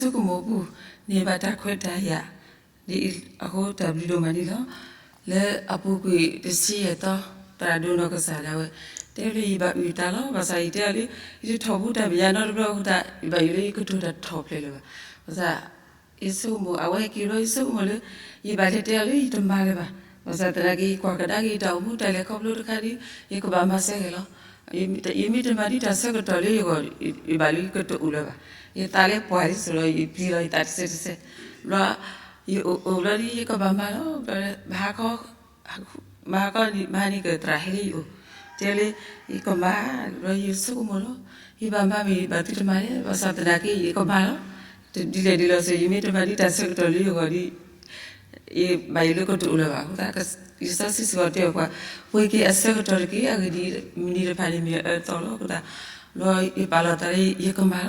ဆိကမိၣ်ပူၤန့ၣ်ဘၣ်တၢ်ခွဲးတၢ်ယာ်, ဒ်အဃိတၢ်ဘျုးဒိၣ်မးန့ၣ်လီၤ. လၢအပူၤကွံာ်တဆံယဲၢ်သီ, သရၣ်ဒိၣ်နီၢ်ကစၢ်ဒၣ်ဝဲ တဲလၢယဘၣ်အုၣ်တၢ်လီၤ. ဘၣ်ဆၣ်ယတဲအီၤလၢ ယတထီၣ်ဘူးတၢ်မဲာ်ညါနီတဘျီအဃိသတး ယဘၣ်ယိၣ်လၢယကတိၤတၢ်ထီၣ်ဖျဲးလၢၤဘၣ်. ဘၣ်ဆၣ် ယဆိကမိၣ် အဝဲဟဲက့ၤဘျီ ယဆိကမိၣ်လၢ ယဘၣ်လဲၤတဲအီၤလၢယတမၤလၢၤဘၣ်. ဘၣ်ဆၣ်သနာ်က့ ယကွၢ်ကဒါက့ၤယတၢ်အိၣ်မူတၢ်လဲၤခီဖျိတခါဒီး ယကဘၣ်မၤစၢၤဂ့ၤလီၤ. ယမ့ၢ်တမၤဒ်တၢ်ဆၢကတီၢ်လၢယဂီၢ် ယဘၣ်လၢယကတအိၣ်လၢၤဘၣ်. ယသးလၢပှၢ်လံစိၤဒီး ယပျံၤလီၤယသးတစဲးတစဲး. ဘျီ ယအိၣ်အိၣ်ဘျီဒီး ယကဘၣ်မၤလီၤ. ဘျီ မၤဟါခီ မၤဟါခီန့ၣ် မဟါန့ၣ်ကသရၣ်ဟဲလၢယအိၣ်, တဲလၢ ယကမၤ, ဘျီယဆိကမိၣ်လီၤ. ယဘၣ်မၤမ့ၢ်ဘၣ်သုတမၤလဲၣ်, ဘၣ်ဆၣ်သနာ်က့ ယကမၤလီၤ. ဒ်လဲၣ်ဒ်လဲၣ်စ့ၢ် ယမ့ၢ်တမၤဒ်တၢ်ဆၢကတီၢ်လၢယဂီၢ်ဒီး ယဘၣ်ယိၣ်လၢကတအိၣ်လၢၤဘၣ်အဃိသတး လံာ်စီဆှံစ့ၢ်ကီးတဲအီၤပှၤ ပှ့ၤက့ၤအဆၢကတီၢ်တက့ၢ်. အဂ့ၢ်ဒ်အံၤ, မုၢ်နံၤတဖၣ်န့ၣ်မ့ၢ်အအၢအသီလီၤအဃိသတး, ဘျီယပာ်လီၤသးလၢယကမၤ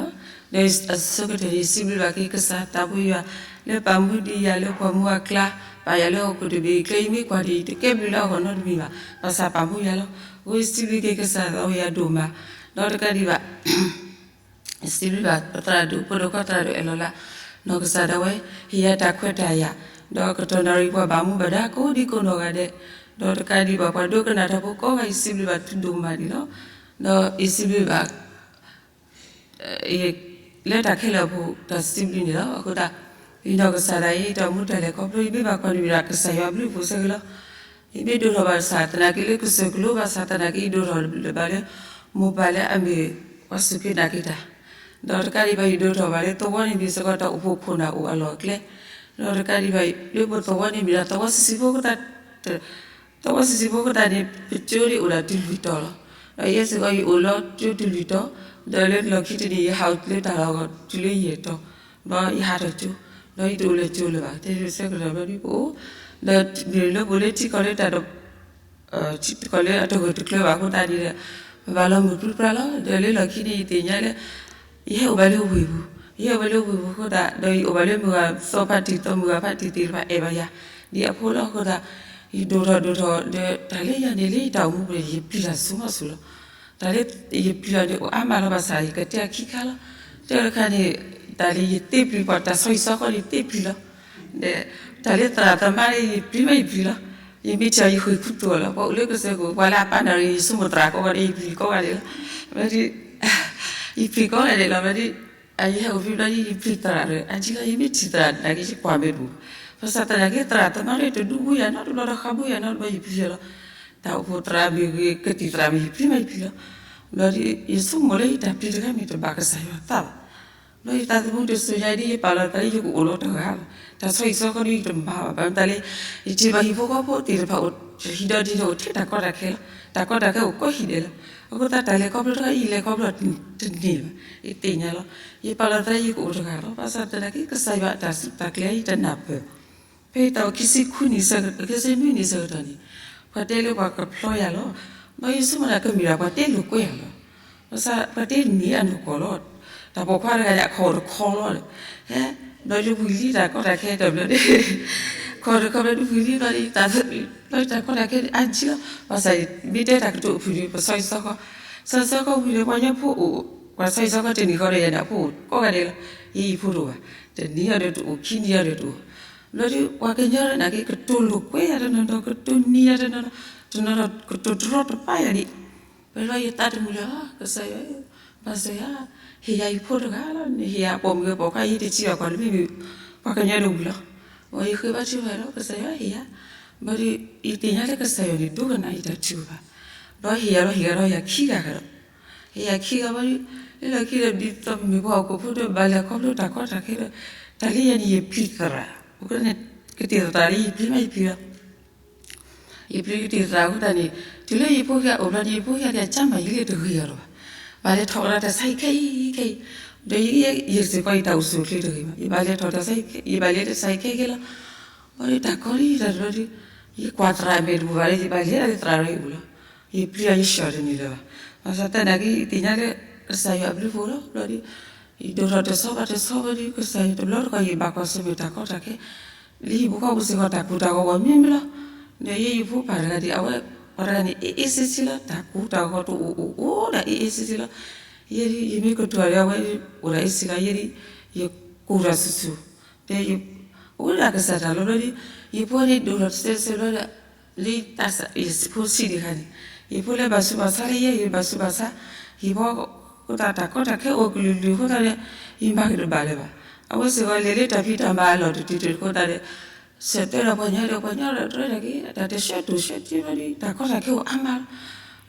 လီၤ. ဒီးအဆၢကတီၢ်န့ၣ် ယစံးဘျုးဘၣ်က့ၤကစၢ်သးပှၢ်ယွၤ လၢပာ်မူဒံးယၤလၢပှၢ်မူအကျါ, ပာ်ယၤလၢဟီၣ်ခိၣ်တဘ့ၣ်အကျဲ ယမ့ၢ်ကွၢ်ဒံး ယတကဲဘျုးလၢအဂီၢ်နီတမံၤဘၣ်. ဘၣ်ဆၣ်ပာ်မူယၤလီၤ. အဃိယစံးဘျုးက့ၤကစၢ်သးပှၢ်ယွၤဒိၣ်မး, ဒီးတကးဒံးဘၣ် စံးဘျုးဘၣ်ပသရၣ်ဒိၣ်ဖိဒိၣ်ခွါသရၣ်ဒိၣ်အဲၣ်လီၤလး, နီၢ်ကစၢ်ဒၣ်ဝဲ ဟ့ၣ်ယၤတၢ်ခွဲးတၢ်ယာ်, ဒီးကတီၢ်နၣ်ရံၣ်ပှၤဘၣ်မူဘၣ်ဒါကိးဒံကိးနီၢ်ဂၤဒဲး, ဒီးတကးဒံးဘၣ်ပှၤဒိကနၣ်တၢ်ဖိကိးဂၤ ယစံးဘျုးဘၣ်သုဒိၣ်မးန့ၣ်လီၤ. ဒီးယစံးဘျုးဘၣ် လၢတၢ်ခဲလၢာ်အပူၤတၢ်စံးဘျုးန့ၣ်လီၤ. အဃိသတး ယနီၢ်ကစၢ်ဒၣ်အံၤ တၢ်အိၣ်မူတၢ်လဲၤခီဖျိ ယမ့ၢ်ဘၣ်ကွၢ်န့ၣ်မ့ၢ်ဒၣ်ကစၢ်ယွၤအဘျုးအဖှိၣ်စ့ၢ်ကီးလီၤ. ယမ့ၢ်ဒိၣ်ထီၣ်ဘၣ်ဆၣ်သနာ်က့လၢကစၢၢ်ကလိဘၣ်ဆၣ်သနာ်က့ ယဒိၣ်ထီၣ်လၢၤဘၣ်လၢ မိၢ်ပၢ်လၢအမ့ၢ်ပှၤစူၢ်က့ၤနာ်က့ၤတၢ်, ဒီးတကးဒံးဘၣ် ယဒိၣ်ထီၣ်ဘၣ်လၢသဝီန့ၣ်မ့ၢ်စ့ၢ်ကီးတၢ်အိၣ်ဖှိၣ်ခိၣ်နၢ်အိၣ်အလီၢ်အကျဲ, ဒီးတကးဒံးဘၣ် လၢပသဝီန့ၣ်မ့ၢ်ဒၣ်သဝီဆံးဆံးဖိအဃိသတး သဝီဆံးဆံးဖိအဃိသတးန့ၣ် ပကၠိန့ၣ်အိၣ်ဒၣ်တုၤလွံၢ်တီၤလီၤ. ဒီးယဲစ့ၢ်ကီးယအိၣ်လီၤကၠိတုၤလွံၢ်တီၤ, ဒီးလၢလီၢ်ခံတနံၤ ယဟးအိၣ်လၢတၢ်လီၢ်အဂီၢ်တုၤလၢယဲၢ်တီၤ, ဒီးယဟးထီၣ်ကၠိ, ဒီးယတအိၣ်လၢကၠိလၢၤဘၣ်, တဲဆၢကတီၢ်ဘျီဒ်ပအိၣ်, ဒီးမ့ၢ်လၢပအိၣ်လၢထံကီၢ်လၢတၢ် ထံကီၢ်လၢအတဂၢၢ်တကျၢၤဘၣ်အဃိသတးန့ၣ်ဒီး ပဘၣ်လီၤမုၢ်ပြံပြါလီၤ. ဒီးလၢလီၢ်ခံန့ၣ် ယသ့ၣ်ညါလၢ ယဟဲအိၣ်ဘၣ်လၢဝ့ၢ်ပူၤ, ယဟဲအိၣ်ဘၣ်လၢဝ့ၢ်ပူၤအဃိသတး ဒီးယအိၣ်ဘၣ်လၢမုၢ်ဂၤသီဖးတံၢ်သီ မုၢ်ဂၤဖးတံၢ်သ့ၣ်တဖၣ်အဲၣ်ဘၣ်ယၤ ဒ်အဖိလီၤအဃိသတး ယဒိၣ်ထီၣ်ဒိၣ်ထီၣ်ဒီး တၢ်လၢယၤန့ၣ်လၢယတၢ်အိၣ်မူပူၤန့ၣ် ယပျံၤတၢ်စိၤမးစိၤလီၤ. တၢ်လၢယပျံၤအီၤန့ၣ် အိၣ်အါမးလီၤ. ဘၣ်ဆၣ်ယကတဲအခံခါလီၤ. တဲတခါန့ၣ် တၢ်လၢယသ့ပျံၤပှၤတၢ်ဆီဟံၣ်ဆီဃီန့ၣ် ယသ့ပျံၤလီၤ. ဒီးတၢ်လၢသရၣ်သမါန့ၣ် ယပျံၤမးယပျံၤလီၤ. ယမ့ၢ်ထံၣ်အီၤ ယဃ့ၢ်ခူသူၣ်အီၤလီၤ. ပှၤအိၣ်လၢကစၢၢ်ခိၣ် ပှၤလၢအပာ်နၢ်ရံၣ် ယဆိကမိၣ်သရၣ်ကိးဂၤဒဲး ယပျံၤကိးဂၤဒဲးလီၤ. ဘျီဒ် ယပျံၤကိးဂၤဒဲးလီၤ. ဘျီဒ် ယဟဲအိၣ်ဖဲဘျီဒ် ယပျံၤသရၣ်ဒီး အါကံလီၤ. ယမ့ၢ်ထံၣ်သရၣ်နာ်က့ ယကွၢ်မဲာ်တပူၤ. ဘၣ်ဆၣ်သနာ်က့ သရၣ်သမါန့ၣ် တဒူဘူးယၤနီတဘျီ တဃါဘူးယၤနီတဘျီ ယပျံၤအီၤလီၤ. တၢ်အိၣ်ဖှိၣ်သရၣ်မ့ၢ်ဂ့ၤ ကသံၣ်သရၣ်မ့ၢ်ဂ့ၤ ယပျံၤမးယပျံၤလီၤ. ဘျီဒ် ယဆိကမိၣ်လၢယတၢ်ပျံၤတခါမ့ၢ်တဘၣ်ကစၢ်ယွၤသးဘၣ်. ဘျီယသးသမူတစိၤညါဒ် ယပာ်လီၤသးလၢယကအိၣ်လီၤတဂၤလီၤ. တၢ်ဆီဟံၣ်ဆီဃီဒ်ယတမၤဘၣ်. ဘၣ်မတၤလဲၣ် ယထံၣ်ဘၣ်ဟံၣ်ဖိဃီဖိသ့ၣ်တဖၣ်အိၣ် ဟံၣ်ဒီဒံးန့ၣ်အိၣ်ထဲတၢ်ကီတၢ်ခဲလီၤ. တၢ်ကီတၢ်ခဲအိၣ်ကိးဟံၣ်ဒဲးလီၤ. အဃိသတးတၢ်လဲၤခီဖျိတခါ ယလဲၤခီဖျိတန့ၢ်ဘၣ်. ယသ့ၣ်ညါလီၤ. ယပာ်လီၤသးလၢယကအိၣ်တဂၤလီၤ. ဘၣ်ဆၣ်သနာ်က့ ကစၢ်ယွၤအတၢ်စူၢ်တၢ်ကျဲၤ ယတနၢ်ပၢၢ်ဘၣ်. ဖဲယသးအိၣ်ခံဆံခွံနံၣ်ဆၢ ခံဆံနွံနံၣ်ဆၢကတီၢ်န့ၣ် ပှၤတဲလၢပှၤကဖျီယၤလီၤ. ဘျီယဆိကမိၣ်ဒၣ်ကမ့ၢ်ဒၣ်ပှၤတဲလိာ်ကွဲယၤလီၤ. ဘၣ်ဆၣ်ပှၤတဲန့ၢ်အနီၢ်ကီၢ်လီၤ. တၢ်ပိာ်ခွါတဂၤန့ၣ် အခီၣ်တခီလီၤ. ဟဲ ဘျီဒ်ဝံၤလံတၢ်ကီတၢ်ခဲတဘျီဒီး ခီၣ်တခီဘျီဒ်ဝံၤလံဘျီဒ် ဘျီတၢ်ကီတၢ်ခဲအါကံလီၤ. ဘၣ်ဆၣ်မ့ၢ်တဲတၢ်ကတိၤအဖုၣ်ဒီး ပဆီဟံၣ်ဆီဃီ ဆီဟံၣ်ဆီဃီဝံၤဒီး ပှၤညီဖိအိၣ် ပှၤဆီဟံၣ်ဆီဃီတန့ၢ်ဃီဒီး ယၤန့ၣ်အဖိအိၣ်ကိးဂၤဒဲးလီၤ. ယဲယဖိတအိၣ်ဘၣ်. တနံၤအံၤဒီးတအိၣ် ခံနံၤအံၤဒီးတအိၣ်. ဘျီဒ် ပှၤကညီနာ်က့ ကတိၤလိာ်ကွဲယၤတနီၤနီၤ ကတိၤနံၤယၤတနီၤနီၤ တနီၤနီၤကတိၤတရီတပါယၤဒံး. ပှၤလီၤယသးတမုာ်လၢၤ ကစၢ်ယွၤ ဘၣ်ဆၣ်ယၤ ဟ့ၣ်ယၤယဖိတဂၤလီၤ. နဟ့ၣ်ယၤပိာ်မုၣ်ပိာ်ခွါ ယတထံၣ်ဘၣ်ကွၢ်တမ့ၢ်မ့ၢ် ပှၤကညီတဝံၤလီၤ. အဝဲယဃ့ဘါထုကဖၣ်လီၤ ကစၢ်ယွၤဟ့ၣ်ယၤ. ဘျီဒ် ယသ့ၣ်ညါလၢကစၢ်ယွၤန့ၣ် ဒိကနၣ်ယတၢ်ထုကဖၣ်. ဒီးဟ့ၣ်ယၤလီၤဟ့ၣ်ယၤဒီးယၤခံဂၤဒီး ဟ့ၣ်ယၤခံဂၤဘျီဒ် လၢလီၢ်ခံဒီး ဒ်သိးပမ့ၢ်ပှၤဟီၣ်ခိၣ်ဖိဒီး ဘၣ်လဲၤခီဖျိတၢ်ကီတၢ်ခဲဒီး တၢ်လၢယၤန့ၣ် ယပျံၤသရၣ် ပကန့ၣ် ကသံၣ်သရၣ်လၢယပျံၤမးယပျံၤလီၤ. ယပျံၤကသံၣ်သရၣ်အဃိသတးန့ၣ် တုၤလၢယဖိခံဂၤအိၣ်ဘျီန့ၣ် ယဖိခံဂၤဒီး အကၢမၤယံၤလၢတဂ့ၤအီၤလၢၤဘၣ်. ဘၣ်လဲၤထီၣ်ကဒီးတၢ်ဆါဟံၣ်ခဲအံၤခဲအံၤ ဒီးယ ယစ့ၢ်ကီးယတၢ်အိၣ်ဆူၣ်အိၣ်ချ့တဂ့ၤဘၣ်. ယဘၣ်လဲၤထီၣ်တၢ်ဆါဟံၣ် ယဘၣ်လဲၤတၢ်ဆါဟံၣ်ခဲခဲလီၤ. ဘျီဒ်တၢ်ကီလံတၢ်တဘျီဒ် ယကွၢ်သရၣ်မဲာ်တပူၤဘၣ်လၢ ယဘၣ်လဲၤဒၣ်လၢသရၣ်ဒီးယအိၣ်လီၤ. ယပျံၤအီၤယဆှီၣ်တန့ၢ်လၢၤဘၣ်. ဘၣ်ဆၣ်သနာ်က့ ယသ့ၣ်ညါလၢ ကစၢ်ယွၤအဘျုးအဖှိၣ်လီၤ. ဘျီဒ် ယဒိၣ်ထီၣ်တဆီဘၣ်တဆီဘျီဒ် ကစၢ်ယွၤတဘျီတခီၣ် ယဘၣ်ကွၢ်ဆၢၣ်မဲာ်တၢ်ကီတၢ်ခဲ လၢဟံၣ်ပူၤဃီပူၤစ့ၢ်ကီးတၢ်ကူၣ်တၢ်ဂီၤဂီၤမ့ၢ်မ့ၢ်လီၤ. ဒီးယဲယဖိပၢ်တဂၤဒ်အဝဲ ပှၤတဂၤန့ၣ် အေးအေးဆေးဆေးလီၤ. တၢ်ကူၣ်တၢ်ဂီၤတအိၣ်အိၣ်အိၣ်ဒၣ် အေးအေးဆေးဆေးလီၤ. ယဲဒ် ယမ့ၢ်ကတိၤဒီးအဝဲ အိၣ်ဒၣ် အေးဆေး လီၤ. ယဲဒ် ယ ကိၢ်တၢ်ဆူၣ်ဆူၣ်, ဒီးယအိၣ်ဒၣ်ကစၢ်တၢ်လီၤဘျီဒီး ယဖိန့ၣ်ဒိၣ်ထီၣ်တစဲးစဲးဘျီဒီး လၢယဖိဆံးတခါန့ၣ် ယဖိလၢဘၣ်ဆူးဘၣ်ဆါလၢယဲ ယဘၣ်ဆူးဘၣ်ဆါ, ယဖိ အဃိသတး တၢ်ကီတၢ်ခဲအိၣ်ကလုာ်ကလုာ်အဃိသတးဒီး ယမၤက့ၤတဘၣ်လၢၤဘၣ်. အဝဲစ့ၢ်ကီးလဲၤလၢတၢ်ဖံးတၢ်မၤအလီၢ်တတုၤတုၤအဃိသတးဒီး ဆၢတဲာ်ဒီးပှၤညီဒီး ပှၤညီဒီးတြီတၢ်က့ၤ တၢ်တဆှၢတိၢ်ဆှၢတ့ဘျီဒီး တၢ်ကီတၢ်ခဲအိၣ်အါမးလီ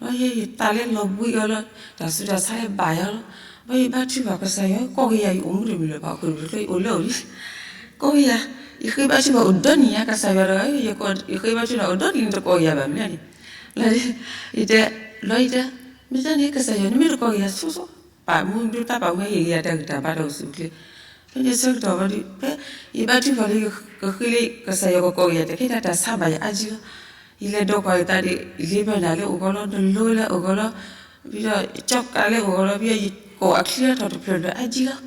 ၤ. ဒီးယဲယသးလၢလီၤဘှံးအီၤလီၤ, တၢ်ဆူးတၢ်ဆါလၢဘၣ်ယၤလီၤ. ဘၣ်ယဘါထုကဖၣ်ကစၢ်ယွၤကီက့ၤယၤ ယအိၣ်မူတမုာ်လၢၤဘၣ် အိၣ်လၢအံၤ အိၣ်လၢအံၤ ကီက့ၤယၤ, ယဃ့ဘါထုကဖၣ်အိၣ်ဒီနံၤညါ ကစၢ်ယွၤတဂၤ ယဃ့ဘါထုကဖၣ်အိၣ်ဒီနံၤ တကီက့ၤယၤဘၣ်မနုၤန့ၣ်, လၢ ယတဲ လီၤယတဲ မ့ၢ်တၢ်န့ၣ် ကစၢ်ယွၤန့ၣ်မ့ၢ်တကီက့ၤယၤဆိဆိ ပာ်မူဒုးတၢ်ပာ်မူဟ့ၣ်က့ၤယၤတၢ်ဂံၢ်တၢ်ဘါတအိၣ်ဆူၣ်အိၣ်ချ့, ဖဲန့ၣ်ဆၢကတီၢ်ဝဲဒီး ဖဲယဘါထုကဖၣ်လၢယကဃ့လၢကစၢ်ယွၤကကီက့ၤယၤ တၢ်ခဲတၢ်ဆါဘၣ်ယၤအါကံလီၤ. ယလဲၤဒိးကွၢ်ယသးဒီး လ့ဘၢၣ်နၤလၢအိၣ်ဂီၢ်လီၤ နလိလၢအိၣ်ဂီၢ်လီၤ, ဒီးကၠီကးလၢအိၣ်ဂီၢ်လီၤ ဒီးယကိးအချံအထီၣ်တဖျၢၣ်ဖျၢၣ်အါကံလီၤ.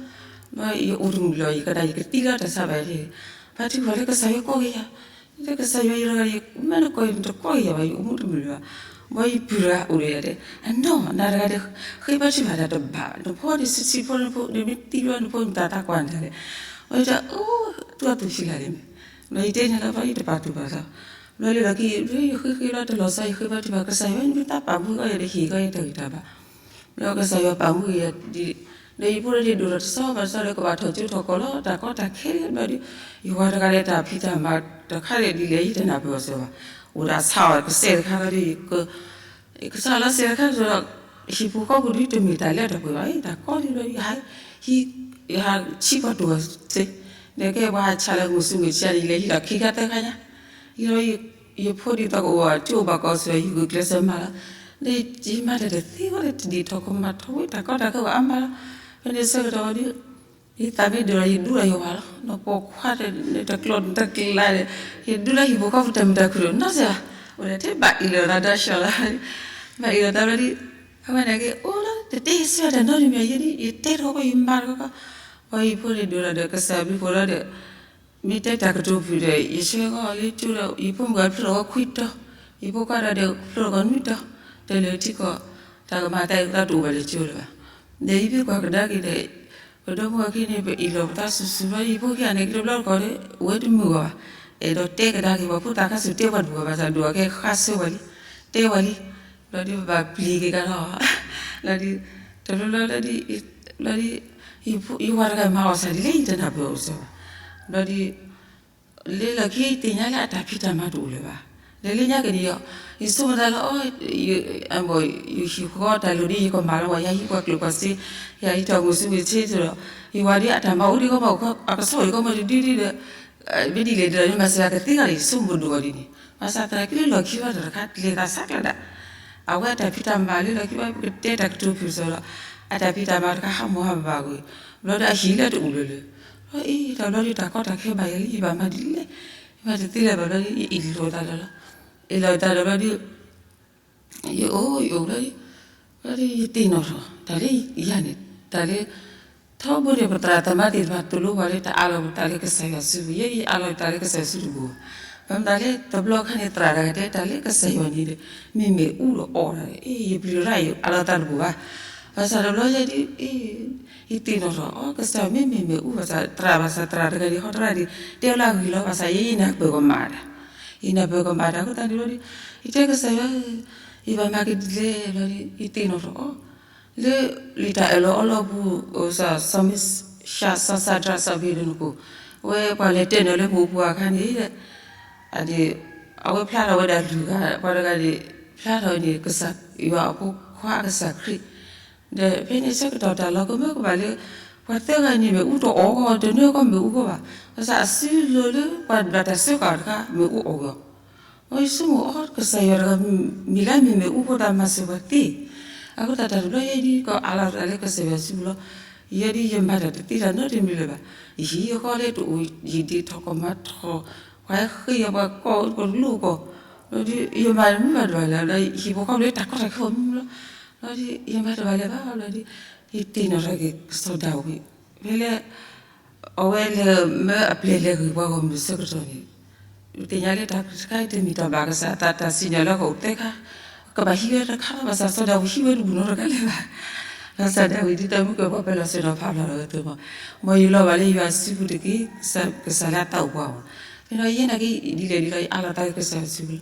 ဒီးယအိၣ်တမုာ်လၢၤ ယကဒၣ်ယကသံလီၤ တၢ်ဆါဘၣ်ယၤ, ဘါထုကဖၣ်လၢကစၢ်ယွၤကီက့ၤယၤ လၢကစၢ်ယွၤယတဂၤ မ့ၢ်နကီၢ်ယၤ နတကီၢ်ယၤဘၣ် ယအိၣ်မူတမုာ်လၢၤဘၣ်. ဘၣ်ယပုၢ်တဂၤအိၣ်ဒီးယၤတဲ အနီၢ် နၤတဂၤဒီး ဃ့ဘါထုကဖၣ်တၢ်တဘၣ် နဖိန့ၣ်ဆံးဆံးဖိ နဖိန့ၣ်မ့ၢ်သံဘျီ နဖိမတၤသးကွၢ်နတၢ်လဲၣ်. ဘၣ်ယတဲ အိၣ် သူၣ်အသူၣ်ဖှံလၢ်န့ၣ်, ဘၣ်ယတဲန့ၣ်လီၤ ဘၣ်ယတပာ်သူၣ်ပာ်သး, ဘျီလၢလီၢ်ခံ ယဃ့ဃ့လီၤတလီၤဆီ ယဃ့ဘါထုကဖၣ် ကစၢ်ယွၤမ့ၢ်သးပာ်မူကီယၤဒီး ဟ့ၣ်ကီယၤတၢ်ဂံၢ်တၢ်ဘါ လၢကစၢ်ယွၤပာ်မူက့ၤယၤဒ်, ဒီးယဖိဒီးဒိၣ်ထီၣ်တဆီဘၣ်တဆီဒီး ကဘၣ်ထီၣ်ကၠိထီၣ်ကီၢ်လီၤ တၢ်ကီတၢ်ခဲဘျီဒီး, ယဝၤတဂၤဒီးတၢ်ဖံးတၢ်မၤတခါဒီးဒ်လဲၣ် ယတနၢ်ပၢၢ်အီၤစၢၤဘၣ်, အိၣ်ဒီးဆါအီၤကစဲးတခါလီၤဒီး ကစးလီၤစဲးတခါဒီး ဟံၣ်ပူၤဃီပူၤဒ်တမ့ၢ်တၢ်လၢတၢ်ပှဲၤဘၣ် တၢ်ကီဒ်ဒီး ယဟးဆံးပှၤတိၢ်အီၤသ့, ဒီးကဲပှၤဟးဆါလၢမုၢ်ဆူမဲာ်ဆံးန့ၣ် လဲၤဟံးဒီးခံခါသၢခါညါ, ယဒီး ယဖိဒ်သိးကအိၣ်ဘၣ်ကၠိဘၣ်ကီးစၢၤ ယဂုာ်ကျဲးစၢးမၤလီၤ, ဒီးယမၤတၢ်တသ့ဝဲလၢတဒ်ထီၣ်ကမၤထီၣ်ဝဲ တၢ်ကီတၢ်ခဲအိၣ်အါမးလီၤ, ဖဲန့ၣ်ဆၢကတီၢ်ဝဲဒီး ယသးမ့ၢ်ဒိၣ်လီၤ ယဒူလီၤယဝၤလီၤ, နီၢ်ပိာ်ခွါဒီး တကျီၢ်တကျါဒီး ယဒူလီၤဟံၣ်ဖိဃီဖိတၢ်မုာ်တၢ်ခုၣ်ဒီး နီၢ်စၢ်ဘၣ်, အိၣ်ဒီးထဲဘၣ်အ့ၣ်လိာ်သးဒီးဆှီလီၤ, ဘၣ်အ့ၣ်လိာ်သးဘျီဒီး အဝဲန့ၣ်က့ၤ အိၣ်လီၤ တတဲယဆၢတၢ်နီတမံၤ ယဲဒၣ် ယတဲတခီခီ ယမၤတခီခီ, ပှၤယဖိန့ၣ်ဒိၣ်လီၤဒီး ကစၢ်ဘျုးဖှိၣ်လီၤဒီး မ့ၢ်တဲတၢ်ကတိၤဖုၣ်ဒီး ယဆှၢဃီလၢကၠိဒီး ယဖိမုၣ်ဂၤဖျိထီၣ်ဃီခွံတီၤ, ယဖိခွါဒီးဖျိထီၣ်ဃီနွံတီၤ, တလၢာ်ထံကီၢ် တၢ်ကမၤသးအံၤသးတအိၣ်ဘၣ်လၢကၠိလၢၤဘၣ်. ဒီးယမ့ၢ်ကွၢ်ကဒါက့ၤဒီး ပဒီပုၢ်ဝဲၢ်ခံန့ၣ် ပအ့ၣ်လိာ်ပသးဆူၣ်ဆူၣ်ဘျီ ယဖိခံဂၤန့ၣ် ကတဘျီတခီၣ်ဒီး ဝဲတမုာ်ဂီၢ်ဘၣ်, အဲၣ်ဒိးတဲကဒါက့ၤ ပှၤဖိသၣ်ခါဆူၣ်တဲပှၤတမုာ်ဂီၢ်ဘၣ် သးဒိၣ်အကဲဃါဆၢဝဲလံ, တဲဝဲလံ, ဘျီဒီးပဘၣ်ပျံၤက့ၤကဒီး လီၤဒီး တဘျီဘျီလီၤဒီး လီၤဒီး ယဝၤတဂၤမၤအီၣ်စၢ်ဒ်လဲၣ် ယတနၢ်ပၢၢ်အီၤစၢၤဘၣ်. ဘျီဒီး လၢလီၢ်ခံသ့ၣ်ညါလၢအတၢ်ဖံးတၢ်မၤတအိၣ်လၢၤဘၣ်. လဲၤလၢညါက့ၤန့ၣ်ဒီး ယဆိကမိၣ်သးလၢ ယဟံၣ်ဃီတၢ်လိၤဒီး ယကမၤလီၤဝဲ ယဟံးပှၤကျိၣ်ပှၤစ့, ယဟံးထီၣ်မုၢ်ဆူမဲာ်ဆ့ဒီး ယဝၤဒီးအတၢ်မၤအိၣ်ဒံးကီမး အကစီၣ်အိၣ်ဒံးကီမးတဒုဒုဒီး မ့ၢ်ဒ်လဲၣ်ဒီး မၤစၢၤကသ့ဂၤဒီး ယဆိကမိၣ်ဒိၣ်အီၤဒ်န့ၣ် ဘၣ်ဆၣ်သနာ်က့လၢလီၢ်ခံဘၣ်တခါ လဲၤသးဆါကျၢၤဒၣ် အဝဲအတၢ်ဖံးတၢ်မၤလၢလီၢ်ခံဘၣ် ပကတဲတၢ်ကတိၤဖုၣ်စၢၤဒီး အတၢ်ဖံးတၢ်မၤတခါ ဟးမီၢ်ဟးဘၣ်ကွံာ် ဘျီဒီးအဟံၣ်လၢတအိၣ်လၢၤလၢၤ. အ့ တဘျီဒီးတၢ်ကီတၢ်ခဲဘၣ်ယၤလံ ယဘၣ်မၤဒ်လဲၣ်, ယမၤတသ့လၢၤဘၣ်ဘျီဒီး ယအ့ၣ်လိာ်သးဒီးလီၤ. အ့ၣ်လိာ်သးဒီးဘျီဒီး ယအိၣ်ယအိၣ်ဘျီဒီး ဘျီဒီးယသ့ၣ်နီၣ်ထီၣ် တၢ်လၢယၤန့ၣ် တၢ်လၢ ထီဘိန့ၣ်ပသရၣ်သမါသ့ၣ်တဖၣ်သိၣ်လိပှၤလၢတအးလီၤပသးလၢကစၢ်ယွၤစုပူၤ ယဲယအးလီၤယသးလၢကစၢ်ယွၤစုတပူၤဘၣ်. ဘၣ်မတၤလၢတဘျီခါန့ၣ်သရၣ်တဂၤတဲ တၢ်လၢကစၢ်ယွၤန့ၣ်ဒီး မ့မ့ၢ်အူဒီးအီၣ်ဒၣ် အ့ ယပျံၤရၣ် ယအးလီၤသးတပူၤဘၣ်. ဘၣ်ဆၣ်တဘျီယဲဒ် အ့ ယသ့ၣ်နီၣ်ထီၣ် အီ ကစၢ်ယွၤမ့မ့ၢ်မ့ၢ်အူဘၣ်ဆၣ် သရၣ်ဘၣ်ဆၣ်သရၣ်တဂၤန့ၣ် ဟီတရၣ်န့ၣ် တဲဝဲလၢအဂ့ၤလီၤ ဘၣ်ဆၣ်ယဲယနၢ်ပၢၢ်ကမၣ်ဒၣ် ယနၢ်ပၢၢ်ကမၣ်ဒၣ်အဃိသတးန့ၣ်ဘျီဒီး ယတဲကစၢ်ယွၤ ယဘၣ်မၤကဒ်လဲၣ်ဘျီဒီး ယသ့ၣ်နီၣ်ထီၣ်အီ လၢလံာ်တၢ်အၢၣ်လီၤအီလီၤပူၤ စီၤမ့ၡး စီၤစၤဒြး စီၤအဘ့းနကိၣ် အဝဲပှၤလဲၤတဲနၢၤလၢမူးပူၤအခါန့ၣ် အဝဲဖျါထီၣ်ဝဲဒၣ်လွံၢ်ဂၤ ပှၤတဂၤန့ၣ် ဖျါထီၣ်န့ၣ် ကစၢ်ယွၤအဖိခွါကစၢ်ခရံာ် ဒီးဖဲန့ၣ်ဆၢကတီၢ်တၢ်လီၤကမၢကမၣ်လၢ ပှၤသၢဂၤန့ၣ်မ့ၢ်အူတအီၣ်ဂီၢ် တနၢၤကီၢ်မ့ၢ်အူဂီၢ်ဘၣ်. ဘၣ်ဆၣ်အစုလိၤလၢပှၤဘၣ်တၢ်စၢဃာ်တခါ မ့ၢ်အူအီၣ်ဂီၢ် အယဆိကမိၣ်အီ ကစၢ်ယွၤတဂၤ မ့ၢ်လၢမ့မ့ၢ်အူဖိသးမၤစၢၤပှၤသ့, အဃိသတးတၢ်တဘျီယဲဒ်ကအးလီၤသးလၢကစၢ်ယွၤစုပူၤလီၤ. ယဲဒ်ယမၤတၢ်တသ့တၢ်နီတမံၤလၢၤဘၣ်. ယဟံၣ်ယဃီလၢတအိၣ် ယဒ့ထီၣ်ကီၢ်မၤထီၣ် ပှၤဃ့ယၤပှၤကီၢ်ပလိၣ်ကီၢ်, ဒီးယမၤတမ့ၢ်ဘၣ်တဘၣ်လၢၤ ဒီးဟံၣ်ဖိဃီဖိလၢတၢ်ကီတၢ်ခဲအိၣ်မ့ၢ်လီၤ. ဒီးယမၤတဘၣ်လၢၤဘၣ်လီၤဒီး ယသ့ၣ်နီၣ်ထီၣ်က့ၤကစီၤဒၤဝံး ဖဲလၢ အဝဲလဲၤမၢအပျဲၢ်လဲၤဂ့ၤပှၤဂီၢ်မုၢ်ဆၢကတီၢ်န့ၣ် သ့ၣ်ညါလၢတၢ်တခါအံၤတမ့ၢ်တၢ်ဘၣ်ကစၢ်အသး တၢ်စံၣ်ညီၣ်လၢကအိၣ်သၢခါ, ကဘၣ်ဟံးဝဲတခါလီၤ ဘၣ်ဆၣ်စီၤဒၤဝံးဟံးဝဲတဘူၣ်နီတဂၤလၢၤဘၣ်. ဘၣ်ဆၣ်ဒၣ်ဝံၤဒ်သိးမုၢ်ကပီၤပၢၤလီၤဆ့ၣ်နီၤဖးဖျါလီၤဝဲသ့ၣ်မး, မ်ယလီၤဘၣ်လၢယွၤစုပူၤတက့ၢ်, ကစၢ်လၢအတၢ်အိၣ်ပှၤမး, မ့ၢ်ဒီးယဲနာ်က့ဒ်လဲၣ်ဒ်လဲၣ် ယအးလီၤတၢ်လၢကစၢ်ယွၤစုပူ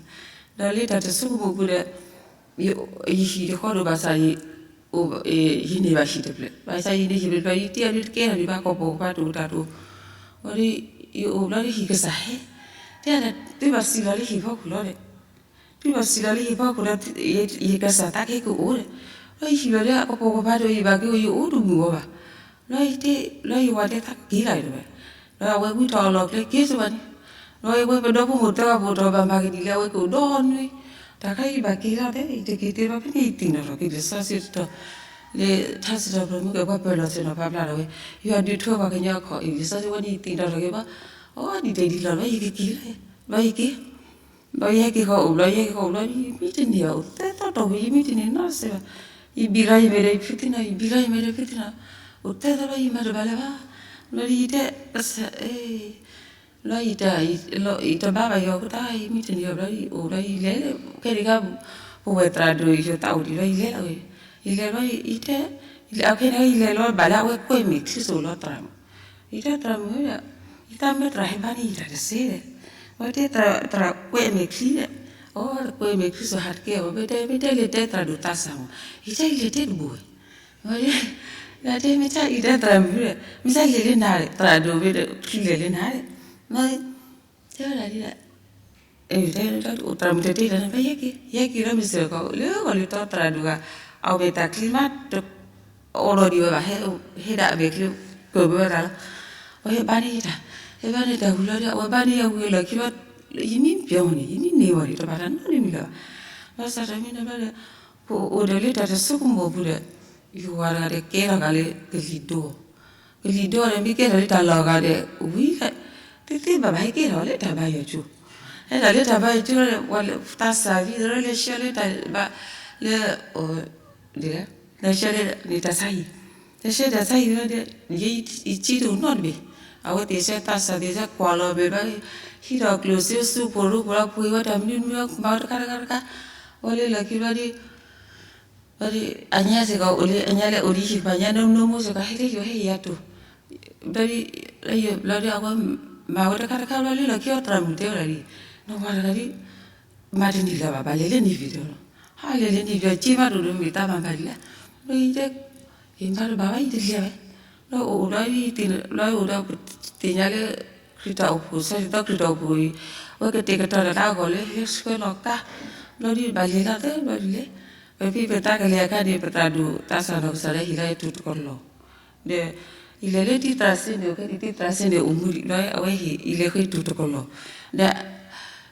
ၤလီၤ. ဒီးလၢတၢ်တဆိကမိၣ်ပူၤဒီး ယဟံၣ်တဃီဒိၣ်ဘၣ်ဆၣ် ယန့ၢ်ဘၣ်ဟံၣ်တဖျၢၣ်, ဘၣ်ဆၣ်ယန့ၢ်ဟံၣ်တဖျၢၣ် ယတ့အီၤဒုးတကဲထီၣ်ဒံးဘၣ် ကပီၤကပၤတအိၣ်တၢ်တအိၣ်, ဝဲဒ် ယအိၣ်ဘျီဒ်ဟံၣ်ကစၢ်ဟဲ, တဲဒၣ် သုဘၣ်စံၣ်လီၤလၢဟံၣ်ဖီခိၣ်လီၤဒီး သုဘၣ်စံၣ်လီၤလၢဟံၣ်ဖီခိၣ်ဒီး ယကစၢ်သးကဟဲကအိၣ်ဒီး, ဒီးယဟံၣ်ဘျီဒီးအကပီၤကပၤတအိၣ် ယဘၣ်က့ၤအိၣ်ယအိၣ်တမုာ်ဝဲဘၣ်, ဒီးယတဲ ဒီးယဝၤတဲသးက့ၤလီၤတဝဲ, ဒီးအဝဲဝံထီၣ်အလီၢ်ကျဲက့ၤစ့ၢ်ဘၣ်န့ၣ်, ဒီးအဝဲပဒီဖိမိၢ်သၢဂၤပအိၣ်ထီၣ်ဘၣ်မၤကဒံးလၢ အဝဲကအိၣ်ဒီနွံ, တၢ်ခါယဘၣ်က့ၤလီၤတဲ ယတက့ၤတဲဘၣ်ဖဲန့ၣ် ယသ့ၣ်နီၣ်ထီၣ်က့ၤလံာ်စီဆှံတတီၤ, လၢထါစံးထီၣ်ပတြၢၤမုၢ်ကပီၤပၢၤလီၤဆ့ၣ်နီၤဖးဖျါထီၣ်ဝဲ, ယွၤဒုးထွဲပှၤကညီအခီၣ်အံၤ လံာ်စီဆှံဝဲန့ၣ် ယသ့ၣ်နီၣ်ထီၣ်က့ၤဘၣ်, အိၣ်ဒံးတဲဒ်လီၤ ဘျီယကက့ၤလီၤ, ဘျီယက့ၤ ဘျီယဟဲက့ၤဃီအိၣ် ဘျီယဟဲက့ၤဃီအိၣ် ဘျီယမံတန့ၢ်ဘၣ် အိၣ်သၢသီတီၢ်ဝံၤ ယမံတန့ၢ်နီတစဲးဘၣ်, ယဘံၣ်လီၤယမဲာ်ဒီးယဖုသံနီၣ် ယဘံၣ်လီၤယမဲာ်ဒီးဖုသံနီၣ်, အိၣ်သၢသီဘျီယမၤတဘၣ်လၢၤဘၣ်, ဘျီယတဲ ဘျီယတဘါဘၣ်ယီၤကတၢၢ် ယမံတန့ၢ်ဘၣ် ဘျီယအိၣ်ဘျီယလဲၤလၢ ခဲဒံးခါ ပဝဲၢ်သရၣ်ဒိၣ်ယသးအိၣ်ဒံးဘျီယလဲၤလီၤဝဲ, ယလဲၤဘျီယတဲ အခဲန့ၣ်ယလဲၤလီၤဘၣ်လၢအဝဲကွဲမ့ၢ်ချံစိးလီၤသရၣ်မုၣ်, ယတဲသရၣ်မုၣ်ဒီး ယတၢ်မၢသရၣ်ဟဲဘါန့ၢ်ယတၢ်တစဲးဒီး, အဝဲတဲသရၣ်ကွဲမ့ၢ်ချံဒီး, အီ ကွဲမ့ၢ်ချံစိးဟးတကဲအီၤ မ့ၢ်တဲမ့ၢ်တဲလဲၤတဲသရၣ်ဒိၣ်သးစၢ်မး, ယတဲယလဲၤတဲတဘိဝဲ တဲမ့ၢ်တၢ်အံၤတဲသရၣ်မုၣ်ဒီး မ့ၢ်တၢ်လဲၤလၢနၤဒီး သရၣ်ဒိၣ်မ့ၢ်ဒီး ချံလဲၤလၢနၤဒီး, တဲဝဲဒၣ်ဒ်ဒီး သရၣ်မုၣ်တတဲတၢ်န့ၣ် ဘၣ်ယဲက့ၤ ယဲက့ၤလီၤမ့ၢ်စ့ၢ်ကီး လၢဂီၤလၢတီသရၣ်ဒိၣ်ဂၤ အဝဲတၢ်ချံမး တအိၣ်လီၤဒံးဝဲဘၣ် ဟဲဒၣ်အမဲာ်ချံ ကၢၢ်ဘၢဝဲဒၣ်လီၤ, အဝဲဟဲဘါန့ၢ်ယတၢ် ဟဲဘါန့ၢ်တၢ်ဝံၤလီၤဒီး အဝဲဘါန့ၢ်ယၤဝံၤအလီၢ်ခံဘျီ ယမံပျီၤန့ၣ် ယမံန့ၢ်ဝဲန့ၣ် တဘၣ်တၢ်နီတမံၤလၢၤဘၣ်, ဘၣ်ဆၣ်တမံၤန့ၣ်ဘျီဒီး ပအိၣ်ဒီးလၢတၢ်တဆိကမိၣ်ပူၤဒီး ယဝၤတဂၤဒီးကဲထီၣ်ဂၤလၢကလံၤဒိၣ် ကလံၤဒိၣ်ဒီး မ့ၢ်ကဲထီၣ်လၢတၢ်လီၢ်ဂၤဒီး ဝံၤလၢ သ့သ့ဘၣ်ဘၣ် ဟဲကဲထီၣ်လၢတၢ်ဘါယွၤကၠိ, ဟဲထီၣ်လၢတၢ်ဘါယွၤကၠိဒီး ပှၤသးစၢ်သံသရၢလဲၤဆှၢလၢတၢ်ဘါ လၢ လဲၤဆှၢလၢန့ၣ်တၢ်ဆါဟံၣ်, လဲၤဆှၢတၢ်ဆါဟံၣ်ဝဲဒီး ယဲယစ့တအိၣ်နီတဘ့ၣ်, အဝဲသ့ၣ်ဆှၢသးစၢ်သ့ၣ်ဆှၢကွၢ်လီၤဘဲဘျီ ဟံးထီၣ်ကျိၣ်စ့ဆူဖိရိကွၢ်လီၤပှ့ၤဝဲတၢ်မနုၤမနုၤ မၤဝဲတခါတခါတခါ, ဝဲလၢလီၢ်ခံဘျီဒီး ဘျီဒီး အညါစ့ၢ်ကီးအိၣ်လၢ အညါလၢအိၣ်လၢဟံၣ်ပှၤညါ နီၢ်မူစ့ၢ်ကီး ဟဲလၢယိၤဟဲယၤတိၢ်, ဘျီဒီး ဘျီဒီးအဝဲ မၤဝဲတခါတခါဘျီလၢလီၢ်ခံအီၤသရၣ်မုၣ်တဲဝဲဒၣ်လံ, နဝၤတဂၤဒီး မၤတန့ၢ်လၢၤဘၣ် ဘၣ်လဲၤလၢန့ၣ်ပျီၤဒီး, ဟးလဲၤလၢန့ၣ်ပျီၤ က့မးတအိၣ်ဒီးမ့ၢ်တၢ်မၤဘၣ်ဒ်လဲၣ်, ဘျီယတဲ ယမၤတဘၣ်ဘၣ် ယတလဲၤဘၣ်, ဘျီအိၣ်ဘျီ ဘျီအိၣ်ဒီးပသ့ၣ်ညါလၢ ခရံာ်တၢ်အိၣ်ဖှိၣ် ဆၢကတီၢ်ခရံာ်တၢ်အိၣ်ဖှိၣ်အံၤ, အဝဲကတဲာ်ကတီၤတၢ်လၢအဂီၢ်လၢဟဲဆှၢလီၤကါ, ဘျီဒီးဘၣ်လဲၤလီၤသၢဘျီဒ်လဲၣ်, ပဖံပသးကလဲၤအခါန့ၣ် ပသရၣ်ဒိၣ်သးစၢ်နီၢ်ကစၢ်လၢဟ့ၣ်လီၤယတိၢ်တကလီၢ်, ဒီး ယလဲၤလၢတံၤသရၣ်စ့န့ၣ် အိၣ်ခဲန့ၣ် တံၤသရၣ်စ့န့ၣ်အိၣ်မူဒံး ဘျီအဝဲဟ့ၣ် ယလဲၤဃ့တိၢ်တကလီၢ်,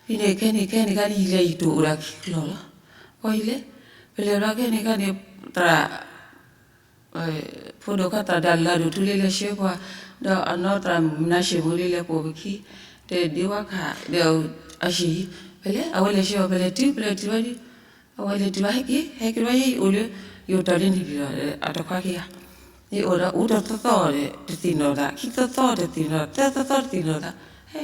ဒီး ဖဲန့ၣ်ခဲန့ၣ်ခဲန့ၣ်ခါန့ၣ် ယလဲၤယတိၢ်အိၣ်ဒၣ်ခံကလီၢ်လီၤ, ဃီယလဲၤ, ပလဲၤဘျီခဲန့ၣ်ခါန့ၣ် သရၣ် ဖိဒိၣ်ခွါသရၣ်ဒၣ်လၢဒိၣ်ထူလံလဲၤဆှၢပှၤ, ဒီးအနီၢ်သရၣ်မုၣ်မနၤၡ့မူလံလဲၤပိာ်ပခံ, ဒီးဒ့ဝါခး ဒီးအဟံၣ်, ပလဲၤ အဝဲလဲၤဆှၢအီၤ ပလဲၤတုၤ ပလဲၤတုၤဘျီဒီး, အဝဲလဲၤတုၤဘၣ်ဟဲက့ၤ ဟဲက့ၤဘျီယအိၣ်လၢ, ယအိၣ်တ့ၢ်လၢန့ၣ်ပျီၤ အတခွါခံဂၤ, ယအိၣ်ဒီးအိၣ်တသီသီဒီး တသ့ၣ်နီၣ်သး ခံသီသီတသ့ၣ်နီၣ် သၢသီသီတသ့ၣ်နီၣ်သး, ဟဲ,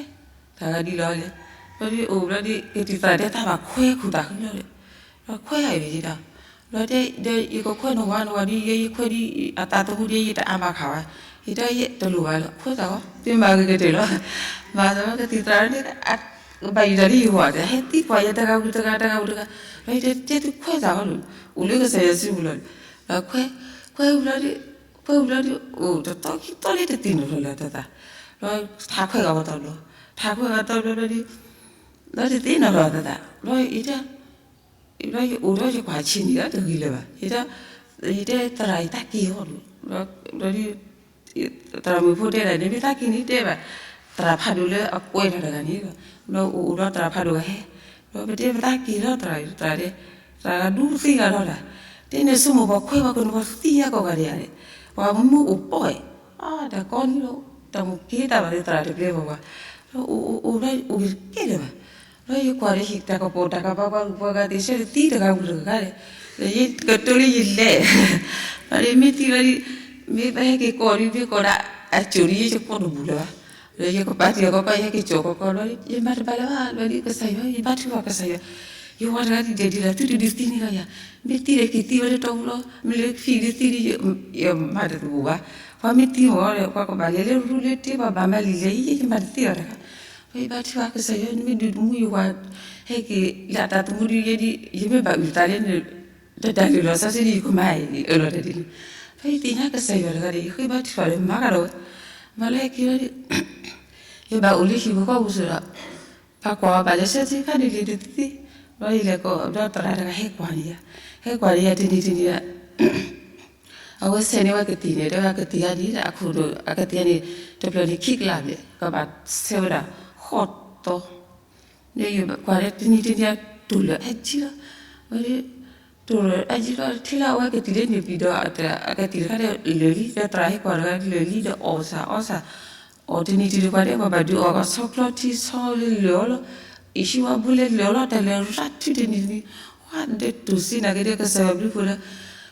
တၢ်ဂၤဒ်လီၤလဲၣ်, ဘျီဒီးအိၣ်ဘျီဒီး ကတံၤသရၣ်တဲတၢ်ဘၣ်ခွဲးခူၣ်တၢ်ဃံလီၤဒီး, ဒီးခွဲးအံၤဒီး ဘျီတဲ ဒီးယကခွဲးနဝၤနဝၤဒီး ယဲယခွဲးဒီး အသးသမူဒီး ယတအါဘၣ်ခးဘၣ်, ယတဲယဲတလိၣ်ဘၣ်လီၤ ခွဲးသးဝဲ သုမၤဂ့ၤကတၢၢ်လီၤ, မၤသးဝဲကသံၣ်သရၣ်န့ၣ် ဘၣ်ယိၣ်တၢ်လၢယဝၤဒီး ဟဲသံကွၢ်ယဲတဂၤဝံၤတဂၤ တဂၤဝံၤတဂၤ, ဒီးယတဲသုခွဲးသးဝဲလီၤ, အိၣ်လၢကစၢ်ယွၤစုပူၤလီၤ, ခွဲး, ခွဲးဝံၤဘျီဒီး, ခွဲးဝံၤဘျီဒီး အိၣ်တသီခံသီလၢတသ့ၣ်နီၣ်ထီၣ်လၢၤတသး, ဒီးထးခွဲးဂၤဝဲတဘျီ, ထးခွဲးဂၤတဘျီဘျီဒီး ဒီးတသ့ၣ်နီၣ်ထီၣ်တသး, ဒီးယတဲ ဘျီယအိၣ်ဒီးယကွၢ်ဆံးန့ၣ်ဒီးတဂ့ၤလၢၤဘၣ်, ယတဲ, ယတဲသရၣ်ယတၢ်က့ၤအီၤဒီး, ဒီး, သရၣ်မုၣ်ဖိတဲဒၣ်န့ၣ် မ့ၢ်တၢ်က့ၤန့ၣ်တဲဘၣ်, သရၣ်ဖးဒိၣ်လၢအကွဲးထီၣ်တဂၤန့ၣ်ဒီး, ဘျီအိၣ်အိၣ်ဒီးသရၣ်ဖးဒိၣ်ဂၤဟဲ, ဒီးပတဲပတၢ်က့ၤလီၤသရၣ်သရၣ်တဲ, သရၣ်ဂၤဒူသ့ဂၤလီၤဒၣ်, တဲန့ၣ်ဆိကမိၣ်ပှၤခွဲးပှၤကနၣ် ပှၤသံညါကိးဂၤဒဲးယါန့ၣ်, ပှၤမုၢ်အိၣ်ပီၢ်, အါ တၢ်ကီလံလီၤ, တၢ်မုၣ်က့ၤတၢ်ဘၣ်လၢသရၣ်တပျဲပှၤပှၤ, ဒီးအိၣ်အိၣ်အိၣ်ဒီးအိၣ်က့ၤတကဲလၢၤဘၣ် ဒီးယကွၢ်ဒီးဟံၣ်တၢ်ကပိာ်တၢ်ကပၤပှၤဂုၤပှၤဂၤသ့ၣ်ဆၢတသံတဂၤဝံၤတဂၤဒီး, ဒီးယကတိၤလၢယလဲၤ, ဒီးမ့ၢ်သံလီၤဒီး, မ့ၢ်ပဟဲက့ၤကိးဒီး မ့ၢ်ကိးဒၣ်အစိၤဒီး ယကကိးတဘူၣ်လၢၤဘၣ်, ဒီးယကပာ်တံၢ်အကီကီ ယဟဲက့ၤစိာ်ကီကီလီၤ, ယမၤတဘၣ်လၢၤဘၣ်လီၤဒီး ကစၢ်ယွၤ ယဘါထုကဖၣ်ကစၢ်ယွၤ, ယဝၤတဂၤဒ်လဲၣ်ဒ်လဲၣ် သုတဒုးသံန့ၢ်လီၤယၤ, မ့ၢ်သံဒီးက့ၤသံဝဲလၢတီပူၤလီၤ, မ့ၢ်လၢကဖံးဒုးသံဒီး ယမၤတသကိးဘၣ်, ပှၤမ့ၢ်သံမ့ၢ်ဒီး ပှၤကဘၣ်လဲၤလၢရူလၢတ့ ပှၤဘၣ်မၤလံာ်လဲၣ် ယဲယမၤတသ့ဘၣ်တဂၤ, ပှၤယဘါထုကဖၣ်ကစၢ်ယွၤ နမ့ၢ်ဒုးတမူယဝၤ ဟဲက့ၤလၢတၢ်သမူဒုးယဲဒ် ယမ့ၢ်ဘၣ်အုၣ်သးလၢ တၢ်တၢ်လုၢ်လီၤစီဆှံဒ်ယကမၤအံၤ အၢၣ်လီၤတၢ်ဒ်န့ၣ်, ပှၤယသ့ၣ်ညါကစၢ်ယွၤတဂၤဒီး ယဃ့ဘါထုကဖၣ်ဒီးမၤကဒီးဝဲ, မၤလၢဟဲက့ၤလီၤဒီး ယဘၣ်အိၣ်လၢဟံၣ်ဖိဃီပူၤစ့ၢ်ဒီး ပှၤကွၢ်အီၤဘၣ်လၢဆၢထံခါန့ၣ်လံတသ့သ့, ဒီးယလဲၤကိးဒီးသရၣ်တဂၤဟဲကွၢ်န့ၢ်ယၤ, ဟဲကွၢ်န့ၢ်ယၤတနံၤတနံၤဒီး အဝဲဆဲးန့ၢ်ဝဲကသံၣ်န့ၣ် တဲဝဲကသံၣ်ဂၤန့ၣ် အခိၣ်ဒိၣ် အကသံၣ်ဂၤန့ၣ် တဖျၢၣ်န့ၣ်ခံကလးဘျဲၣ် ကဘၣ်ဆဲးဝဲဒၣ်ဃိးသီ, ဒီးယကွၢ်ဒီးတနံၤတနံၤ တိၢ်လၢအါကံလီၤ, ဝဲ တိၢ်လၢအါကံလီၤ ထံလၢအဝဲကသံၣ်လၢန့ၣ်ပံၤဒီး အကသံၣ်တခါဒီးလၢာ်လံ ဒီးသရၣ်ဟဲကွၢ်တဂၤလၢာ်လံ ဒီးအီၣ်စၢ်အီစၢ် အီၣ်တနံၤတနံၤပှၤတဲပှၤဘၣ်ဒုးအီၣ်ကဆီချီထံဆီလၢာ်အီၤလီၤ, အံၤဟံၣ်ဝါဘိလဲၤလၢာ်အီၤလီၤ တၢ်လၢာ်ရၣ်ထုတနံၤတနံၤ, ဝဲဒီးတိၢ်စ့နာ်က့ဒီး ကစၢ်ယွၤဘျုးဖှိၣ်ဒီး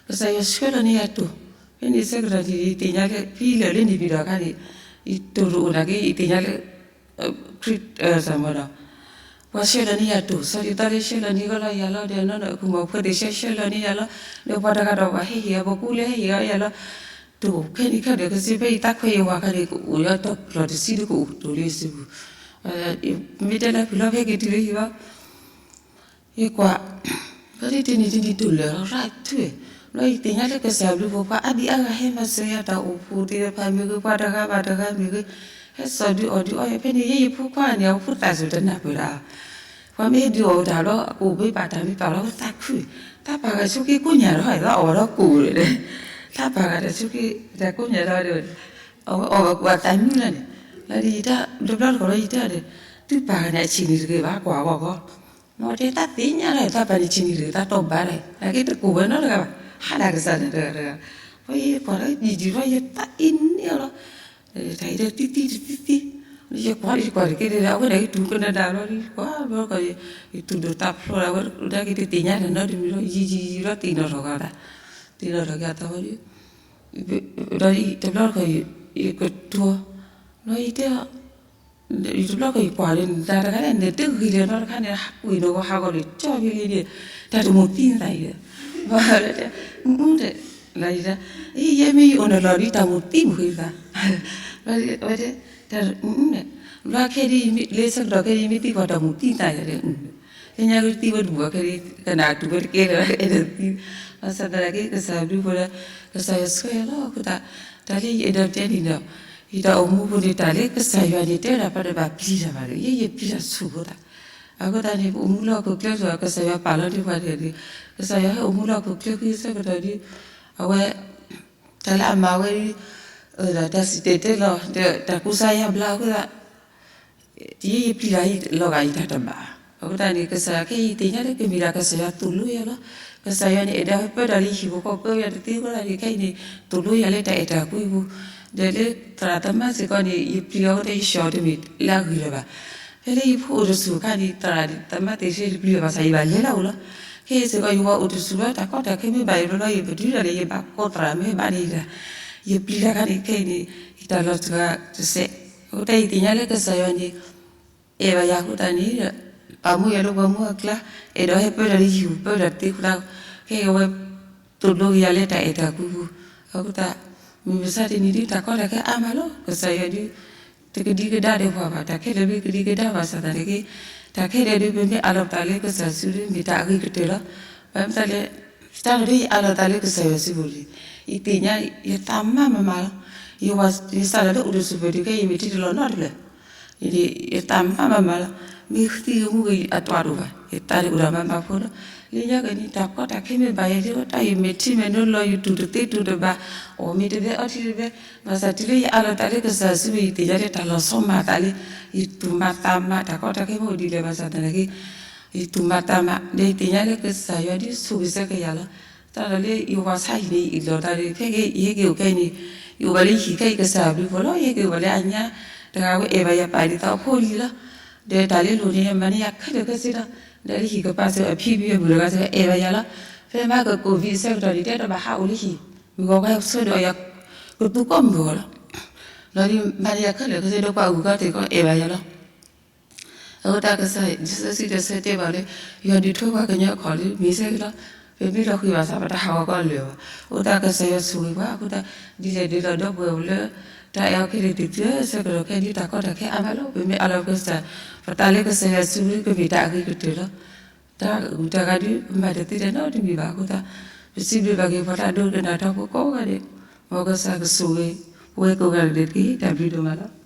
ကစၢ်ယွၤဆှၢလီၤန့ၢ်ယၤတိၢ်, ဖဲန့ၣ်ဆၢကတီၢ်န့ၣ် ယသ့ၣ်ညါလၢ ဖဲလၢာ်လၢန့ၣ်ပံၤဒီးအခါန့ၣ် ယတိၢ်တအိၣ်နာ်က့ ယသ့ၣ်ညါလၢ ခရံာ်စၢ်မီၤဒီး ပှၤဆှၢလီၤန့ၢ်ယၤတိၢ် စီၤဒံသီလၢဆှၢလီၤန့ၢ်ဂီၢ်လီၤယၤလီၤ ဒီးနီၢ်နီၢ်အကူၣ်မီၤဖိသ့ၣ်ဆှၢဆှၢလီၤန့ၢ်ယၤလီၤ, ဒီးပှၤတဂၤဒီးပှၤဟဲဟ့ၣ်အီၤ ပကူလၢဟဲဟ့ၣ်အီၤယၤလီၤ, တိၢ်ခဲနံၤခဲဒီးကစ့ဖဲယသးခွဲးယဝၤခါန့ၣ် ကအိၣ်ယၤတဖျၢၣ်တဆံဒီးကအိၣ်တိၢ်လၢယစုပူၤ, မ့ၢ်တဲလၢဖုလီၤဖဲက့ၤတုၤလၢယဘၣ် ယကွၢ် ဖဲလၢတနံၤတနံၤတိၢ်လၢာ်ရၣ်ထု, ဘျီယသ့ၣ်ညါလၢကစၢ်ဘျုးဖှိၣ်ပှၤအါဒံအါဂၤဟဲမၤစၢၤယၤတၢ်အိၣ်ဖှိၣ်သ့ၣ်တဖၣ်မ့ၢ်ဂ့ၤ ပှၤတဂၤဘၣ်တဂၤမ့ၢ်ဂ့ၤ, ဟဲစိာ်ဒုးအီၣ်ဒုးအီယၤ ဖဲန့ၣ်ယဲယဖိခွါန့ၣ် အဖိသၣ်စၢၤတနၢ်ပၢၢ်ဒၣ်, ပှၤမ့ၢ်ဒုးအီၣ်တၢ်ဘျီ အကိၣ်ဘ့ဘၣ်တၢ်မ့ၢ်ပာ်လီၤသးခု, တၢ်ပာ်ဂၤဆိက့ကိညၢ်ဒီး အီၣ်ဝဲဒီးကိၣ်ဒီး တၢ်ပာ်ဂၤတၢ်ဆိက့ တၢ်ကိညၢ်ဒီး အဝဲအီၣ်ဘၣ်ကိၣ်အသးမံလီၤန့ၣ်, လၢယတၢ် တဘျီတခီၣ်လီၤယတဲဒီး သုပာ်ဂၤန့ၣ်အဆံးန့ၣ်တဂ့ၤဘၣ် ကွၢ်ဂီၢ်ဂီၢ် မ့ၢ်တဲတၢ်သ့ၣ်ညါလီၤ တၢ်ပာ်န့ၣ်ဆံးန့ၣ်တဂ့ၤ တၢ်တီၢ်ဘၣ်လီၤ နာ်က့တကိၣ်ဝဲနီတဂၤဘၣ် ဟးဒၣ်ကစၢ်တဂၤတဂၤ, ပှၤယကွၢ်ဒီးယံာ်ယံာ်ဘျီယသးအ့န့ၢ်အီၤလီၤ, တၢ်အံၤဒီးတံၢ်တံၢ်တံၢ်တံၢ်, ယကွၢ်ယကွၢ်တက့ၢ်ဒီး အဝဲဒၣ်က့ၤတုၤကနဒါဘျီဒီး ကွၢ်ဘျီကီး ယတူၢ်ဒိၣ်တၢ်ဖျိးဒၣ်ဝဲ နာ်က့တသ့ၣ်ညါဒီးနီတမံၤလီၤ ယံာ်ယံာ်ယံာ်ဘျီသ့ၣ်နီၣ်ထီၣ်ဂီၤသး, သ့ၣ်နီၣ်ထီၣ်က့ၤအသးဝဲဒီး ဒီးတဘျီတခီၣ် ယကတိၤ ဘျီယတဲ ယတဘျီကီၢ်ယကွၢ်လၢနတၢ်တခါန့ၣ် နတဂ့ၤလၢၤနီတခါန့ၣ် ကွံာ်နီၢ်ကီၢ်ဟးဂီၤလၢကၠီဖဲလံဒီး တၢ်တမိၣ်သံနသးအံၤဒီး ဘၣ်တဲ အူတဲ လၢယတဲ ယဲမ့ၢ်ယအိၣ်နီၢ်လီၤဒ်တၢ်မိၣ်သံမုၢ်ဃ့သး ဝဲတဲ တၢ်အူန့ၣ် ဘျီခဲဒ် လၢဆၢကတီၢ်ခဲဒ်ယမ့ၢ်သံကွၢ်တၢ်မိၣ်သံနသးယၤဒီး သ့ၣ်ညါကသံဝဲတဘူၣ်ဘၣ်ခဲဒ် ကနၣ်တူၢ်ဝဲတကဲလၢၤ အဲၣ်ဒိးသံ ဘၣ်ဆၣ်သနာ်က့ ကစၢ်ဘျုးဖှိၣ်ဒီး ကစၢ်ယွၤဆှၢယၤလီၤ အဃိသတး တၢ်လၢယအဲၣ်ဒိးတဲန့ၣ်ဒီး ယတၢ်အိၣ်မူပူၤန့ၣ် တၢ်လၢကစၢ်ယွၤန့ၣ် တဲဝဲဒၣ်ပှၤတဘၣ်ပျံၤတၢ်ဘၣ်ဒီး ယဲယပျံၤတၢ်ဆူၣ်အဃိသတး အဃိသတးန့ၣ် ပအိၣ်မူလၢဟီၣ်ခိၣ်ချၢစ့ၢ်ကီး ကစၢ်ယွၤပာ်လီၤန့ၢ်ပှၤတဂၤဒီး ကစၢ်ယွၤဟဲအိၣ်မူလၢဟီၣ်ခိၣ်ချၢခံဆၢကတီၢ်ဒီး အဝဲ တၢ်လၢအမၤဝဲဒီး တၢ်စံၣ်တဲၤတဲလီၤ တၢ်ကူစါယါဘျါအဃိသတး ယဲယပျံၤတၢ်အံၤ လီၤဂာ်ယတၢ်တဘၣ်. အဃိသတးန့ၣ် ကစၢ်ယွၤခဲအံၤသ့ၣ်ညါလၢကမ့ၢ်ဒၣ်ကစၢ်ယွၤသိၣ်လိယၤလီၤ. ကစၢ်ယွၤန့ၣ် အဲၣ်ဒိးဟဲပၢဒီးလၢဟံၣ်ဖိဃီဖိအံၤတသ့အဃိသတးန့ၣ် ခဲအံၤန့ၣ် သိၣ်လိယၤလၢတၢ်အဲၣ်တၢ်ကွံပူၤ ဒီးလၢသရၣ်သမါစ့ၢ်ကီးန့ၣ် ယပျံၤအီၤအဃိသတး ယဆှီတမ့ၢ်လၢအဂ့ၤလၢၤဘၣ်. ဖဲလၢယဖိအိၣ်တဆူၣ်အခါန့ၣ် သရၣ်သမါသ့ၣ်ဆှၢတပျံၤဘၣ်ဆၣ် ယဘၣ်လဲၤလၢအအိၣ်လီၤ. ခဲအံၤစ့ၢ်ကီး ယဝၤအိၣ်တဆူၣ်လီၤ တၢ်ကီတၢ်ခဲမ့ၢ်ဘၣ်ယၤဘျီဘျီ ယပတုၤဒၣ်လဲာ် ယဘၣ်ကိးသရၣ်မ့ၢ်ဘၣ်န့ၣ်ဒီး ယပျံၤတၢ်ခါန့ၣ် ခဲအံၤန့ၣ် ယတၢ်လီၤစှၤတစဲး. အဃိသတးယသ့ၣ်ညါလၢကစၢ်ယွၤန့ၣ် အဲၣ်ဘၣ်ယၤအဃိသတးန့ၣ်ဒီး ပာ်မူယၤလၢပှၤမူအကျါ အဲၣ်ဒိးဟဲပၢတၢ်လၢယဟံၣ်ပူၤပၢတၢ်သ့အဃိသတး ခဲအံၤအဝဲ သိၣ်လိက့ၤယၤလၢတၢ်အဲၣ်တၢ်ကွံပူၤ အဃိသတး မုၢ်မဆါတနံၤဒ်တၢ်ကီတၢ်ခဲအါမးလီၤ. ကစၢ်ယွၤဒ် တကဒံကဒါဒီးပှၤဘၣ် တၢ်ခဲလၢာ်မ့ၢ်ကဒံကဒါဘၣ်ဆၣ်သနာ်က့ တၢ်ခဲလၢာ်ဒ်ပမ့ၢ်အးလီၤပသးလၢကစၢ်စုဒ်မ့ၢ်တၢ်အဂ့ၤကတၢၢ်လီၤ. ဘၣ်မနုၤလဲၣ် တၢ်လီၤဒ်ယအးလီၤသးလၢကစၢ်ယွၤစုပူၤန့ၣ် ယသ့ၣ်ညါ ယသးမၤမၤမးလီၤ. ယဝၤ ယစးထီၣ်လၢအိၣ်တဆူၣ်ပၢၢ်တုၤခဲအံၤ ယမ့ၢ်ထံၣ်တလီၤနီတဖျၢၣ် ယသးမၤမၤမးလီၤ. မ့ၢ်သံဂ့ၤမူဂ့ၤအတၢ်တအိၣ်ဘၣ် ယသးန့ၣ်အိၣ်ဒီးမၤမၤဖိလီၤ. လၢညါက့ၤန့ၣ် တၢ်ကီတၢ်ခဲမ့ၢ်ဘၣ်ယၤဒ်တၢ် ယမဲာ်ထံမဲာ်နိလီၤ ယတူၢ်တသ့တူၢ်တဘၣ် အီၣ်မ့ၤတဘဲအီထံတဘဲ ဘၣ်ဆၣ်တုၤလၢယအးလီၤသးလၢကစၢ်စုပူၤ ယသ့ၣ်ညါလၢတၢ်လီၤဆီမၤသးလၢ ယသူၣ်မၤသးမၤ တၢ်ကီတၢ်ခဲမ့ၢ်အိၣ်ဒ်လဲၣ်ဘၣ်ဆၣ်သနာ်က့ ယသူၣ်မၤသးမၤ ဒီးယသ့ၣ်ညါလၢကစၢ်ယွၤဒ်ဆိၣ်ဂ့ၤဆၢက့ၤယၤလီၤ. တၢ်လီၤလၢယဝၤဆါဟံၣ်န့ၣ် ယအံၣ်လီၤသးဒီး ဖဲယဟဲက့ၤအိၣ်ခဲအံၤန့ၣ် ယအိၣ်ဘၣ်လၢယဟံၣ်ခဲအံၤကစၢ်ဘျုးဖှိၣ်လီၤ. ယဟဲက့ၤအိၣ်ဘၣ်လၢအညါ တဂၤဝဲအဲၣ်ဘၣ်ယၤပာ်ဒ်သိးအဖိလံၤလီၤ. ဒီးတၢ်လၢလိၣ်န့ၣ် မၤန့ၢ်ယၤခဲလၢာ်ခဲဆ့လီၤ. ဒီးလၢဟံၣ်ကပၤစၢၤအဖံဘံအမုၣ်တဂၤစၢၤအဲၣ်ဘၣ်ယၤလီၤ. ဖဲမၤကကိၣ်ဘံၣ်အဆၢကတီၢ်န့ၣ် တဲတဘၣ်ဟးအိၣ်လၢဟံၣ် မုၢ်ဂီၤပှၤဟဲဆှၢဒီးယၤ ကသူကီၢ်မုၢ်ဂီၤလီၤ. ဒီးမၤန့ၢ်ယၤခဲလၢာ်ခဲဆ့ဒီးပှၤအုၣ်ကီၢ်သ့ၣ်ကီၢ်အဲၣ်ဘၣ်ယၤလီၤ. အဃိသတးကစၢ်ယ့ၣ်ၡူးစံးတဆၢတဲဘၣ်လၢ ယွၤဒုးထၢပှၤကညီအခီၣ်လၢမ့ၢ်ဆဲကလီၤ, ပမ့ၢ်လီၤဃံၤဘၣ်ဆၣ် ပတၢ်ဟးဂီၤကီၢ်လၢာ်ဘၣ်. အဃိသတးကစၢ်ယွၤဆိၣ်ဂ့ၤပှၤ အဃိသတး ဒ်လဲၣ်ဒ်လဲၣ်ဒီပုၢ်ဝဲၢ်လၢ တၢ်အဲၣ်အီၤခဲလၢာ်တတုၤဆၢကတီၢ်ခဲအံၤ တၢ်ကီတၢ်ခဲအါမးလီၤ. ပမ့ၢ်အးလီၤကစၢ် ပသးလၢကစၢ်ယွၤဆိၣ်ဂ့ၤ ကမ့ၢ်တၢ်အဂ့ၤကတၢၢ်လီၤ. တၢ်ဂုၤတၢ်ဂၤဒုး ပမၤတသ့တၢ်နီတမံၤဘၣ်အဃိသတး ပစံးဘျုးဘၣ်က့ၤပှၤတၢ်ဒိကနၣ်တၢ်ဖိကိးဂၤဒဲး, မ်ကစၢ်ကဆိၣ်ဂ့ၤ ပဝဲကိးဂၤဒဲးတက့ၢ်. တၢ်ဘျုးဒိၣ်မးလီၤ.